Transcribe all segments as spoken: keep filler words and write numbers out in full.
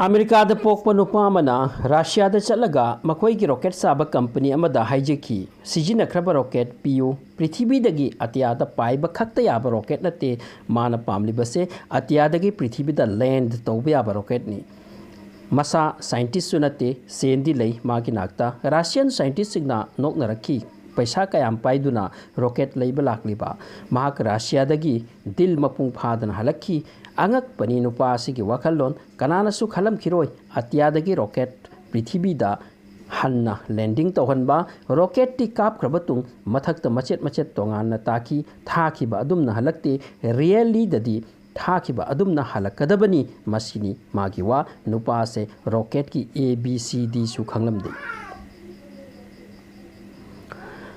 ꯑꯃꯦꯔꯤꯀꯥꯗ ꯄꯣꯛꯄ ꯅꯨꯄꯥ ꯑꯃꯅ ꯔꯁꯤꯌꯥꯗ ꯆꯠꯂꯒ ꯃꯈꯣꯏꯒꯤ ꯔꯣꯀꯦꯠ ꯁꯥꯕ ꯀꯝꯄꯅꯤ ꯑꯃꯗ ꯍꯥꯏꯖꯈꯤ, "ꯁꯤꯖꯤꯟꯅꯈ꯭ꯔꯕ ꯔꯣꯀꯦꯠ ꯄꯤꯌꯨ, ꯄ꯭ꯔꯤꯊꯤꯕꯤꯗꯒꯤ ꯑꯇꯤꯌꯥꯗ ꯄꯥꯏꯕ ꯈꯛꯇ ꯌꯥꯕ ꯔꯣꯀꯦꯠ ꯅꯠꯇꯦ꯫ ꯃꯥꯅ ꯄꯥꯝꯂꯤꯕꯁꯦ ꯑꯇꯤꯌꯥꯗꯒꯤ ꯄ꯭ꯔꯤꯊꯤꯕꯤꯗ ꯂꯦꯟꯗ ꯇꯧꯕ ꯌꯥꯕ ꯔꯣꯀꯦꯠꯅꯤ"꯫ ꯃꯁꯥ ꯁꯥꯏꯟꯇꯤꯁꯁꯨ ꯅꯠꯇꯦ, ꯁꯦꯟꯗꯤ ꯂꯩ ꯃꯥꯒꯤ ꯅꯥꯛꯇ꯫ ꯔꯁꯤꯌꯥꯟ ꯁꯥꯏꯟꯇꯤꯁꯁꯤꯡꯅ ꯅꯣꯛꯅꯔꯛꯈꯤ꯫ ꯄꯩꯁꯥ ꯀꯌꯥꯝ ꯄꯥꯏꯗꯨꯅ ꯔꯣꯀꯦꯠ ꯂꯩꯕ ꯂꯥꯛꯂꯤꯕ? ꯃꯍꯥꯛ ꯔꯁꯤꯌꯥꯗꯒꯤ ꯗꯤꯜ ꯃꯄꯨꯡ ꯐꯥꯗꯅ ꯍꯜꯂꯛꯈꯤ꯫ ꯑꯉꯛꯄꯅꯤ ꯅꯨꯄꯥ ꯑꯁꯤꯒꯤ ꯋꯥꯈꯜꯂꯣꯟ꯫ ꯀꯅꯥꯅꯁꯨ ꯈꯜꯂꯝꯈꯤꯔꯣꯏ ꯑꯇꯤꯌꯥꯗꯒꯤ ꯔꯣꯀꯦꯠ ꯄ꯭ꯔꯤꯊꯤꯕꯤꯗ ꯍꯟꯅ ꯂꯦꯟꯗꯤꯡ ꯇꯧꯍꯟꯕ꯫ ꯔꯣꯀꯦꯠꯇꯤ ꯀꯥꯞꯈ꯭ꯔꯕ ꯇꯨꯡ ꯃꯊꯛꯇ ꯃꯆꯦꯠ ꯃꯆꯦꯠ ꯇꯣꯉꯥꯟꯅ ꯇꯥꯈꯤ, ꯊꯥꯈꯤꯕ ꯑꯗꯨꯝꯅ ꯍꯜꯂꯛꯇꯦ꯫ ꯔꯤꯌꯦꯂꯤꯗꯗꯤ ꯊꯥꯈꯤꯕ ꯑꯗꯨꯝꯅ ꯍꯜꯂꯛꯀꯗꯕꯅꯤ꯫ ꯃꯁꯤꯅꯤ ꯃꯥꯒꯤ ꯋꯥ꯫ ꯅꯨꯄꯥ ꯑꯁꯦ ꯔꯣꯀꯦꯠꯀꯤ ꯑꯦ ꯕꯤ ꯁꯤ ꯗꯤꯁꯨ ꯈꯪꯂꯝꯗꯦ꯫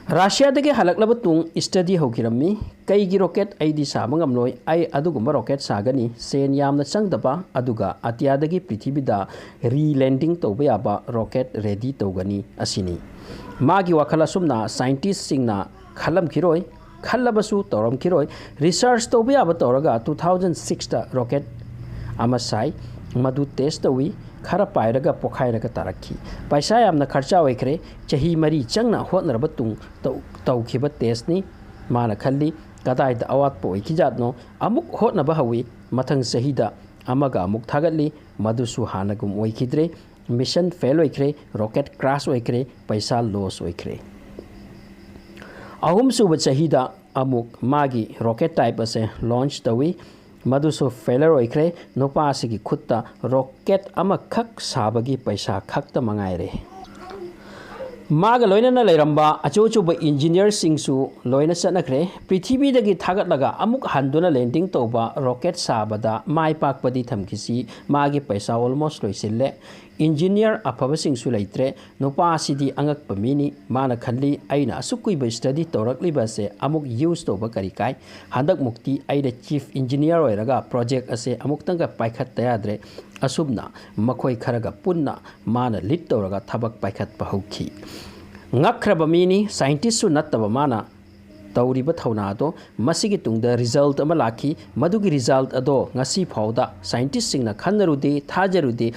ꯔꯁꯤꯌꯥꯗꯒꯤ ꯍꯜꯂꯛꯂꯕ ꯇꯨꯡ ꯁ꯭ꯇꯗꯤ ꯍꯧꯈꯤꯔꯝꯃꯤ꯫ "ꯀꯩꯒꯤ ꯔꯣꯀꯦꯠ? ꯑꯩꯗꯤ ꯁꯥꯕ ꯉꯝꯂꯣꯏ꯫ ꯑꯩ ꯑꯗꯨꯒꯨꯝꯕ ꯔꯣꯀꯦꯠ ꯁꯥꯒꯅꯤ, ꯁꯦꯟ ꯌꯥꯝꯅ ꯆꯪꯗꯕ, ꯑꯗꯨꯒ ꯑꯇꯤꯌꯥꯗꯒꯤ ꯄ꯭ꯔꯤꯊꯤꯕꯤꯗ ꯔꯤꯂꯦꯟꯗꯤꯡ ꯇꯧꯕ ꯌꯥꯕ ꯔꯣꯀꯦꯠ ꯔꯦꯗꯤ ꯇꯧꯒꯅꯤ" ꯑꯁꯤꯅꯤ꯫ ꯃꯥꯒꯤ ꯋꯥꯈꯜ ꯑꯁꯨꯝꯅ ꯁꯥꯏꯟꯇꯤꯁꯁꯤꯡꯅ ꯈꯜꯂꯝꯈꯤꯔꯣꯏ, ꯈꯜꯂꯕꯁꯨ ꯇꯧꯔꯝꯈꯤꯔꯣꯏ꯫ ꯔꯤꯁꯔꯆ ꯇꯧꯕ ꯌꯥꯕ ꯇꯧꯔꯒ two thousand sixꯇ ꯔꯣꯀꯦꯠ ꯑꯃ ꯁꯥꯏ꯫ ꯃꯗꯨ ꯇꯦꯁ ꯇꯧꯏ꯫ ꯈꯔ ꯄꯥꯏꯔꯒ ꯄꯣꯈꯥꯏꯔꯒ ꯇꯥꯔꯛꯈꯤ꯫ ꯄꯩꯁꯥ ꯌꯥꯝꯅ ꯈꯔꯆꯥ ꯑꯣꯏꯈ꯭ꯔꯦ꯫ ꯆꯍꯤ ꯃꯔꯤ ꯆꯪꯅ ꯍꯣꯠꯅꯔꯕ ꯇꯨꯡ ꯇꯧ-, ꯇꯧꯈꯤꯕ ꯇꯦꯁꯅꯤ꯫ ꯃꯥꯅ ꯈꯜꯂꯤ, "ꯀꯗꯥꯏꯗ ꯑꯋꯥꯠꯄ ꯑꯣꯏꯈꯤꯖꯥꯠꯅꯣ?" ꯑꯃꯨꯛ ꯍꯣꯠꯅꯕ ꯍꯧꯏ꯫ ꯃꯊꯪ ꯆꯍꯤꯗ ꯑꯃꯒ ꯑꯃꯨꯛ ꯊꯥꯒꯠꯂꯤ꯫ ꯃꯗꯨꯁꯨ ꯍꯥꯟꯅꯒꯨꯝ ꯑꯣꯏꯈꯤꯗ꯭ꯔꯦ꯫ ꯃꯤꯁꯟ ꯐꯦꯜ ꯑꯣꯏꯈ꯭ꯔꯦ, ꯔꯣꯀꯦꯠ ꯀ꯭ꯔꯥꯁ ꯑꯣꯏꯈ꯭ꯔꯦ, ꯄꯩꯁꯥ ꯂꯣꯁ ꯑꯣꯏꯈ꯭ꯔꯦ꯫ ꯑꯍꯨꯝꯁꯨꯕ ꯆꯍꯤꯗ ꯑꯃꯨꯛ ꯃꯥꯒꯤ ꯔꯣꯀꯦꯠ ꯇꯥꯏꯞ ꯑꯁꯦ ꯂꯣꯟꯆ ꯇꯧꯏ, ꯃꯗꯨꯁꯨ ꯐꯦꯂꯔ ꯑꯣꯏꯈ꯭ꯔꯦ꯫ ꯅꯨꯄꯥ ꯑꯁꯤꯒꯤ ꯈꯨꯠꯇ ꯔꯣꯀꯦꯠ ꯑꯃꯈꯛ ꯁꯥꯕꯒꯤ ꯄꯩꯁꯥ ꯈꯛꯇ ꯃꯉꯥꯏꯔꯦ꯫ ꯃꯥꯒ ꯂꯣꯏꯅꯅ ꯂꯩꯔꯝꯕ ꯑꯆꯧ ꯑꯆꯧꯕ ꯏꯟꯖꯤꯅꯤꯌꯔꯁꯤꯡꯁꯨ ꯂꯣꯏꯅ ꯆꯠꯅꯈ꯭ꯔꯦ꯫ ꯄ꯭ꯔꯤꯊꯤꯕꯤꯗꯒꯤ ꯊꯥꯒꯠꯂꯒ ꯑꯃꯨꯛ ꯍꯟꯗꯨꯅ ꯂꯦꯟꯗꯤꯡ ꯇꯧꯕ ꯔꯣꯀꯦꯠ ꯁꯥꯕꯗ ꯃꯥꯏ ꯄꯥꯛꯄꯗꯤ ꯊꯝꯈꯤꯁꯤ, ꯃꯥꯒꯤ ꯄꯩꯁꯥ ꯑꯣꯜꯃꯣꯁ ꯂꯣꯏꯁꯤꯜꯂꯦ꯫ ꯏꯟꯖꯤꯅꯤꯌꯔ ꯑꯐꯕꯁꯤꯡꯁꯨ ꯂꯩꯇ꯭ꯔꯦ꯫ ꯅꯨꯄꯥ ꯑꯁꯤꯗꯤ ꯑꯉꯛꯄ ꯃꯤꯅꯤ꯫ ꯃꯥꯅ ꯈꯜꯂꯤ, "ꯑꯩꯅ ꯑꯁꯨꯛ ꯀꯨꯏꯕ ꯁ꯭ꯇꯗꯤ ꯇꯧꯔꯛꯂꯤꯕ ꯑꯁꯦ ꯑꯃꯨꯛ ꯌꯨꯁ ꯇꯧꯕ ꯀꯔꯤ ꯀꯥꯏ? ꯍꯟꯗꯛꯃꯨꯛꯇꯤ ꯑꯩꯅ ꯆꯤꯐ ꯏꯟꯖꯤꯅꯤꯌꯔ ꯑꯣꯏꯔꯒ ꯄ꯭ꯔꯣꯖꯦꯛ ꯑꯁꯦ ꯑꯃꯨꯛꯇꯪꯒ ꯄꯥꯏꯈꯠꯇ ꯌꯥꯗ꯭ꯔꯦ"꯫ ꯑꯁꯨꯝꯅ ꯃꯈꯣꯏ ꯈꯔꯒ ꯄꯨꯟꯅ ꯃꯥꯅ ꯂꯤꯗ ꯇꯧꯔꯒ ꯊꯕꯛ ꯄꯥꯏꯈꯠꯄ ꯍꯧꯈꯤ꯫ ꯉꯛꯈ꯭ꯔꯕ ꯃꯤꯅꯤ, ꯁꯥꯏꯟꯇꯤꯁꯁꯨ ꯅꯠꯇꯕ ꯃꯥꯅ꯫ ꯇꯧꯔꯤꯕ ꯊꯧꯅꯥ ꯑꯗꯣ ꯃꯁꯤꯒꯤ ꯇꯨꯡꯗ ꯔꯤꯖꯜꯠ ꯑꯃ ꯂꯥꯛꯈꯤ꯫ ꯃꯗꯨꯒꯤ ꯔꯤꯖꯜꯠ ꯑꯗꯣ ꯉꯁꯤ ꯐꯥꯎꯗ ꯁꯥꯏꯟꯇꯤꯁꯁꯤꯡꯅ ꯈꯟꯅꯔꯨꯗꯦ, ꯊꯥꯖꯔꯨꯗꯦ꯫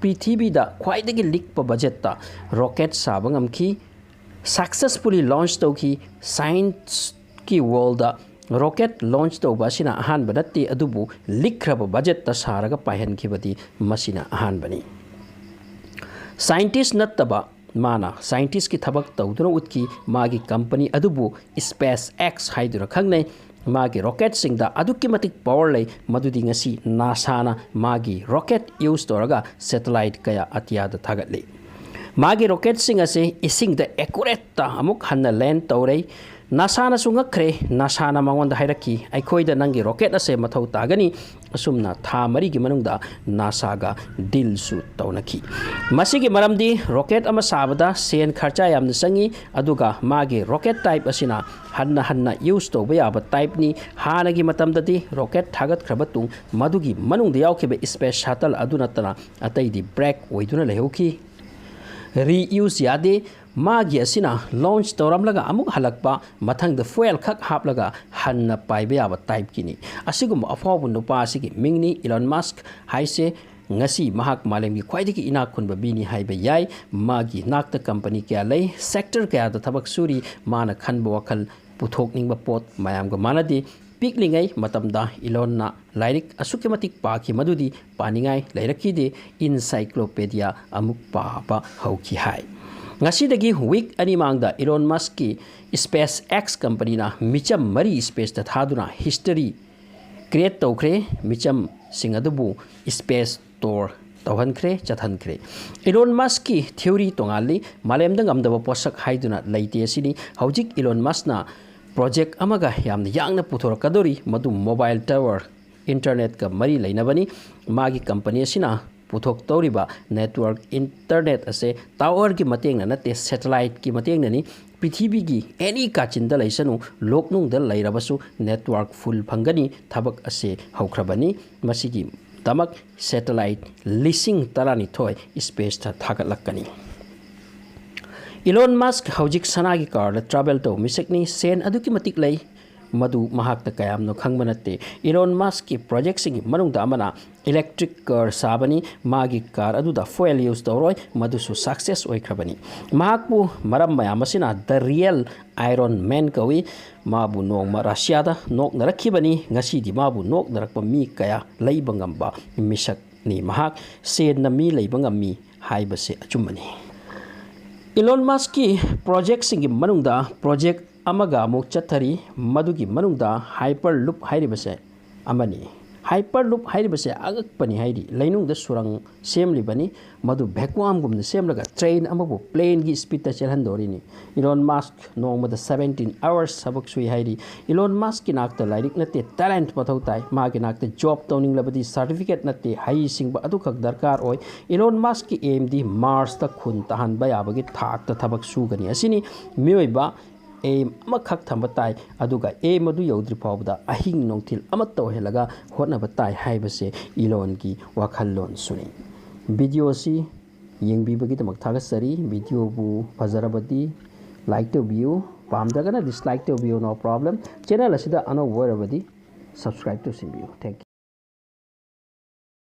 ꯄ꯭ꯔꯤꯊꯤꯕꯤꯗ ꯈ꯭ꯋꯥꯏꯗꯒꯤ ꯂꯤꯛꯄ ꯕꯖꯦꯠꯇ ꯔꯣꯀꯦꯠ ꯁꯥꯕ ꯉꯝꯈꯤ, ꯁꯛꯁꯦꯁꯐꯨꯜꯂꯤ ꯂꯣꯟꯆ ꯇꯧꯈꯤ꯫ ꯁꯥꯏꯟꯁꯀꯤ ꯋꯥꯔꯜꯗ ꯔꯣꯀꯦꯠ ꯂꯣꯟꯆ ꯇꯧꯕ ꯑꯁꯤꯅ ꯑꯍꯥꯟꯕ ꯅꯠꯇꯦ, ꯑꯗꯨꯕꯨ ꯂꯤꯛꯈ꯭ꯔꯕ ꯕꯖꯦꯠꯇ ꯁꯥꯔꯒ ꯄꯥꯏꯍꯟꯈꯤꯕꯗꯤ ꯃꯁꯤꯅ ꯑꯍꯥꯟꯕꯅꯤ꯫ ꯁꯥꯏꯟꯇꯤꯁ ꯅꯠꯇꯕ ꯃꯥꯅ ꯁꯥꯏꯟꯇꯤꯁꯀꯤ ꯊꯕꯛ ꯇꯧꯗꯨꯅ ꯎꯠꯈꯤ꯫ ꯃꯥꯒꯤ ꯀꯝꯄꯅꯤ ꯑꯗꯨꯕꯨ ꯁ꯭ꯄꯦꯁ ꯑꯦꯛꯁ ꯍꯥꯏꯗꯨꯅ ꯈꯪꯅꯩ꯫ ꯃꯥꯒꯤ ꯔꯣꯀꯦꯠꯁꯤꯡꯗ ꯑꯗꯨꯛꯀꯤ ꯃꯇꯤꯛ ꯄꯥꯋꯔ ꯂꯩ, ꯃꯗꯨꯗꯤ ꯉꯁꯤ ꯅꯥꯁꯥꯅ ꯃꯥꯒꯤ ꯔꯣꯀꯦꯠ ꯌꯨꯁ ꯇꯧꯔꯒ ꯁꯦꯇꯦꯂꯥꯏꯠ ꯀꯌꯥ ꯑꯇꯤꯌꯥꯗ ꯊꯥꯒꯠꯂꯤ꯫ ꯃꯥꯒꯤ ꯔꯣꯀꯦꯠꯁꯤꯡ ꯑꯁꯤ ꯏꯁꯤꯡꯗ ꯑꯦꯀꯨꯔꯦꯠꯇ ꯑꯃꯨꯛ ꯍꯟꯅ ꯂꯦꯟ ꯇꯧꯔꯦ꯫ ꯅꯥꯁꯥꯅꯁꯨ ꯉꯛꯈ꯭ꯔꯦ꯫ ꯅꯥꯁꯥꯅ ꯃꯉꯣꯟꯗ ꯍꯥꯏꯔꯛꯈꯤ, "ꯑꯩꯈꯣꯏꯗ ꯅꯪꯒꯤ ꯔꯣꯀꯦꯠ ꯑꯁꯦ ꯃꯊꯧ ꯇꯥꯒꯅꯤ꯫ ꯑꯁꯨꯝꯅ ꯊꯥ ꯃꯔꯤꯒꯤ ꯃꯅꯨꯡꯗ ꯅꯥꯁꯥꯒ ꯗꯤꯜꯁꯨ ꯇꯧꯅꯈꯤ꯫ ꯃꯁꯤꯒꯤ ꯃꯔꯝꯗꯤ ꯔꯣꯀꯦꯠ ꯑꯃ ꯁꯥꯕꯗ ꯁꯦꯟ ꯈꯔꯆꯥ ꯌꯥꯝꯅ ꯆꯪꯏ, ꯑꯗꯨꯒ ꯃꯥꯒꯤ ꯔꯣꯀꯦꯠ ꯇꯥꯏꯞ ꯑꯁꯤꯅ ꯍꯟꯅ ꯍꯟꯅ ꯌꯨꯁ ꯇꯧꯕ ꯌꯥꯕ ꯇꯥꯏꯞꯅꯤ꯫ ꯍꯥꯟꯅꯒꯤ ꯃꯇꯝꯗꯗꯤ ꯔꯣꯀꯦꯠ ꯊꯥꯒꯠꯈ꯭ꯔꯕ ꯇꯨꯡ ꯃꯗꯨꯒꯤ ꯃꯅꯨꯡꯗ ꯌꯥꯎꯈꯤꯕ ꯁ꯭ꯄꯦꯁ ꯁꯇꯜ ꯑꯗꯨ ꯅꯠꯇꯅ ꯑꯇꯩꯗꯤ ꯕ꯭ꯔꯦꯛ ꯑꯣꯏꯗꯨꯅ ꯂꯩꯍꯧꯈꯤ꯫ ꯔꯤꯌꯨꯁ ꯌꯥꯗꯦ꯫ ꯃꯥꯒꯤ ꯑꯁꯤꯅ ꯂꯣꯟꯆ ꯇꯧꯔꯝꯂꯒ ꯑꯃꯨꯛ ꯍꯜꯂꯛꯄ, ꯃꯊꯪꯗ ꯐ꯭ꯌꯨꯑꯦꯜ ꯈꯛ ꯍꯥꯞꯂꯒ ꯍꯟꯅ ꯄꯥꯏꯕ ꯌꯥꯕ ꯇꯥꯏꯞꯀꯤꯅꯤ꯫ ꯑꯁꯤꯒꯨꯝꯕ ꯑꯐꯥꯎꯕ ꯅꯨꯄꯥ ꯑꯁꯤꯒꯤ ꯃꯤꯡꯅꯤ ꯏꯂꯣꯟ ꯃꯁꯛ ꯍꯥꯏꯁꯦ꯫ ꯉꯁꯤ ꯃꯍꯥꯛ ꯃꯥꯂꯦꯝꯒꯤ ꯈ꯭ꯋꯥꯏꯗꯒꯤ ꯏꯅꯥꯛ ꯈꯨꯟꯕ ꯃꯤꯅꯤ ꯍꯥꯏꯕ ꯌꯥꯏ꯫ ꯃꯥꯒꯤ ꯅꯥꯛꯇ ꯀꯝꯄꯅꯤ ꯀꯌꯥ ꯂꯩ, ꯁꯦꯛꯇꯔ ꯀꯌꯥꯗ ꯊꯕꯛ ꯁꯨꯔꯤ꯫ ꯃꯥꯅ ꯈꯟꯕ ꯋꯥꯈꯜ ꯄꯨꯊꯣꯛꯅꯤꯡꯕ ꯄꯣꯠ ꯃꯌꯥꯝꯒ ꯃꯥꯟꯅꯗꯦ꯫ ꯄꯤꯛꯂꯤꯉꯩ ꯃꯇꯝꯗ ꯏꯂꯣꯟꯅ ꯂꯥꯏꯔꯤꯛ ꯑꯁꯨꯛꯀꯤ ꯃꯇꯤꯛ ꯄꯥꯈꯤ ꯃꯗꯨꯗꯤ ꯄꯥꯅꯤꯡꯉꯥꯏ ꯂꯩꯔꯛꯈꯤꯗꯦ꯫ ꯏꯟꯁꯥꯏꯀ꯭ꯂꯣꯄꯦꯗꯤꯌꯥ ꯑꯃꯨꯛ ꯄꯥꯕ ꯍꯧꯈꯤ ꯍꯥꯏ꯫ ꯉꯁꯤꯗꯒꯤ ꯋꯤꯛ ꯑꯅꯤ ꯃꯥꯡꯗ ꯏꯂꯣꯟ ꯃꯁꯛꯀꯤ ꯁ꯭ꯄꯦꯁ ꯑꯦꯛꯁ ꯀꯝꯄꯅꯤꯅ ꯃꯤꯆꯝ ꯃꯔꯤ ꯁ꯭ꯄꯦꯁꯇ ꯊꯥꯗꯨꯅ ꯍꯤꯁꯇꯔꯤ ꯀ꯭ꯔꯤꯌꯦꯠ ꯇꯧꯈ꯭ꯔꯦ꯫ ꯃꯤꯆꯝꯁꯤꯡ ꯑꯗꯨꯕꯨ ꯁ꯭ꯄꯦꯁ ꯇꯣꯔ ꯇꯧꯍꯟꯈ꯭ꯔꯦ, ꯆꯠꯍꯟꯈ꯭ꯔꯦ꯫ ꯏꯂꯣꯟ ꯃꯁꯛꯀꯤ ꯊꯤꯑꯣꯔꯤ ꯇꯣꯉꯥꯜꯂꯤ꯫ ꯃꯥꯂꯦꯝꯗ ꯉꯝꯗꯕ ꯄꯣꯠꯁꯛ ꯍꯥꯏꯗꯨꯅ ꯂꯩꯇꯦ ꯑꯁꯤꯅꯤ꯫ ꯍꯧꯖꯤꯛ ꯏꯂꯣꯟ ꯃꯁꯛꯅ ꯄ꯭ꯔꯣꯖꯦꯛ ꯑꯃꯒ ꯌꯥꯝꯅ ꯌꯥꯡꯅ ꯄꯨꯊꯣꯔꯛꯀꯗꯧꯔꯤ, ꯃꯗꯨ ꯃꯣꯕꯥꯏꯜ ꯇꯥꯋꯔ, ꯏꯟꯇꯔꯅꯦꯠꯀ ꯃꯔꯤ ꯂꯩꯅꯕꯅꯤ꯫ ꯃꯥꯒꯤ ꯀꯝꯄꯅꯤ ꯑꯁꯤꯅ ꯄꯨꯊꯣꯛꯇꯧꯔꯤꯕ ꯅꯦꯠꯋꯥꯔꯛ ꯏꯟꯇꯔꯅꯦꯠ ꯑꯁꯦ ꯇꯥꯋꯔꯒꯤ ꯃꯇꯦꯡꯅ ꯅꯠꯇꯦ, ꯁꯦꯇꯦꯂꯥꯏꯠꯀꯤ ꯃꯇꯦꯡꯅꯅꯤ꯫ ꯄ꯭ꯔꯤꯊꯤꯕꯤꯒꯤ ꯑꯦꯅꯤ ꯀꯥꯆꯤꯟꯗ ꯂꯩꯁꯅꯨ, ꯂꯣꯛꯅꯨꯡꯗ ꯂꯩꯔꯕꯁꯨ ꯅꯦꯠꯋꯥꯔꯛ ꯐꯨꯜ ꯐꯪꯒꯅꯤ꯫ ꯊꯕꯛ ꯑꯁꯦ ꯍꯧꯈ꯭ꯔꯕꯅꯤ꯫ ꯃꯁꯤꯒꯤꯗꯃꯛ ꯁꯦꯇꯦꯂꯥꯏꯠ ꯂꯤꯁꯤꯡ ꯇꯔꯥꯅꯤꯊꯣꯏ ꯁ꯭ꯄꯦꯁꯇ ꯊꯥꯒꯠꯂꯛꯀꯅꯤ꯫ Elon Musk ꯍꯧꯖꯤꯛ ꯁꯅꯥꯒꯤ ꯀꯥꯔꯗ ꯇ꯭ꯔꯥꯚꯦꯜ ꯇꯧꯕ ꯃꯤꯁꯛꯅꯤ꯫ ꯁꯦꯟ ꯑꯗꯨꯛꯀꯤ ꯃꯇꯤꯛ ꯂꯩ, ꯃꯗꯨ ꯃꯍꯥꯛꯇ ꯀꯌꯥꯝꯅꯣ ꯈꯪꯕ ꯅꯠꯇꯦ꯫ Elon Muskꯀꯤ ꯄ꯭ꯔꯣꯖꯦꯛꯁꯤꯡꯒꯤ ꯃꯅꯨꯡꯗ ꯑꯃꯅ ꯏꯂꯦꯛꯇ꯭ꯔꯤꯛ ꯀꯥꯔ ꯁꯥꯕꯅꯤ꯫ ꯃꯥꯒꯤ ꯀꯥꯔ ꯑꯗꯨꯗ ꯐ꯭ꯌꯨꯑꯦꯜ ꯌꯨꯁ ꯇꯧꯔꯣꯏ, ꯃꯗꯨꯁꯨ ꯁꯛꯁꯦꯁ ꯑꯣꯏꯈ꯭ꯔꯕꯅꯤ꯫ ꯃꯍꯥꯛꯄꯨ ꯃꯔꯝ ꯃꯌꯥꯝ ꯑꯁꯤꯅ The Real Iron Man ꯀꯧꯏ꯫ ꯃꯥꯕꯨ ꯅꯣꯡꯃ ꯔꯁꯤꯌꯥꯗ ꯅꯣꯛꯅꯔꯛꯈꯤꯕꯅꯤ꯫ ꯉꯁꯤꯗꯤ ꯃꯥꯕꯨ ꯅꯣꯛꯅꯔꯛꯄ ꯃꯤ ꯀꯌꯥ ꯂꯩꯕ ꯉꯝꯕ ꯃꯤꯁꯛꯅꯤ꯫ ꯃꯍꯥꯛ ꯁꯦꯟꯅ ꯃꯤ ꯂꯩꯕ ꯉꯝꯃꯤ ꯍꯥꯏꯕꯁꯦ ꯑꯆꯨꯝꯕꯅꯤ꯫ Elon Muskꯀꯤ ꯄ꯭ꯔꯣꯖꯦꯛꯁꯤꯡꯒꯤ ꯃꯅꯨꯡꯗ ꯄ꯭ꯔꯣꯖꯦꯛ ꯑꯃꯒ ꯑꯃꯨꯛ ꯆꯠꯊꯔꯤ꯫ ꯃꯗꯨꯒꯤ ꯃꯅꯨꯡꯗ Hyperloop ꯍꯥꯏꯔꯤꯕꯁꯦ ꯑꯃꯅꯤ꯫ Hyperloop ꯍꯥꯏꯔꯤꯕꯁꯦ ꯑꯉꯛꯄꯅꯤ ꯍꯥꯏꯔꯤ꯫ ꯂꯩꯅꯨꯡꯗ ꯁꯨꯔꯪ ꯁꯦꯝꯂꯤꯕꯅꯤ꯫ ꯃꯗꯨ ꯚꯦꯀꯨꯋꯝꯒꯨꯝꯅ ꯁꯦꯝꯂꯒ ꯇ꯭ꯔꯦꯟ ꯑꯃꯕꯨ ꯄ꯭ꯂꯦꯟꯒꯤ ꯁ꯭ꯄꯤꯠꯇ ꯆꯦꯜꯍꯟꯗꯧꯔꯤꯅꯤ꯫ Elon Musk ꯅꯣꯡꯃꯗ seventeen hours ꯊꯕꯛ ꯁꯨꯏ ꯍꯥꯏꯔꯤ꯫ Elon Muskꯀꯤ ꯅꯥꯛꯇ ꯂꯥꯏꯔꯤꯛ ꯅꯠꯇꯦ, ꯇꯦꯂꯦꯟꯠ ꯃꯊꯧ ꯇꯥꯏ꯫ ꯃꯥꯒꯤ ꯅꯥꯛꯇ ꯖꯣꯕ ꯇꯧꯅꯤꯡꯂꯕꯗꯤ ꯁꯥꯔꯇꯤꯐꯤꯀꯦꯠ ꯅꯠꯇꯦ, ꯍꯩꯁꯤꯡꯕ ꯑꯗꯨꯈꯛ ꯗꯔꯀꯥꯔ ꯑꯣꯏ꯫ Elon Muskꯀꯤ aimꯗꯤ Marsꯇ ꯈꯨꯟ ꯇꯥꯍꯟꯕ ꯌꯥꯕꯒꯤ ꯊꯥꯛꯇ ꯊꯕꯛ ꯁꯨꯒꯅꯤ꯫ ꯑꯁꯤꯅꯤ ꯃꯤꯑꯣꯏꯕ aim ꯑꯃꯈꯛ ꯊꯝꯕ ꯇꯥꯏ, ꯑꯗꯨꯒ aim ꯑꯗꯨ ꯌꯧꯗ꯭ꯔꯤ ꯐꯥꯎꯕꯗ ꯑꯍꯤꯡ ꯅꯨꯡꯊꯤꯜ ꯑꯃꯠꯇ ꯑꯣꯏꯍꯜꯂꯒ ꯍꯣꯠꯅꯕ ꯇꯥꯏ ꯍꯥꯏꯕꯁꯦ Elonꯒꯤ ꯋꯥꯈꯜꯂꯣꯟꯁꯨꯅꯤ꯫ Videoꯁꯤ ꯌꯦꯡꯕꯤꯕꯒꯤꯗꯃꯛ ꯊꯥꯒꯠꯆꯔꯤ꯫ Videoꯕꯨ ꯐꯖꯔꯕꯗꯤ like ꯇꯧꯕꯤꯌꯨ, ꯄꯥꯝꯗ꯭ꯔꯒꯅ dislike ꯇꯧꯕꯤꯌꯨ, no problem꯫ Channel ꯑꯁꯤꯗ ꯑꯅꯧꯕ ꯑꯣꯏꯔꯕꯗꯤ subscribe ꯇꯧꯁꯤꯟꯕꯤꯌꯨ꯫ Thank you꯫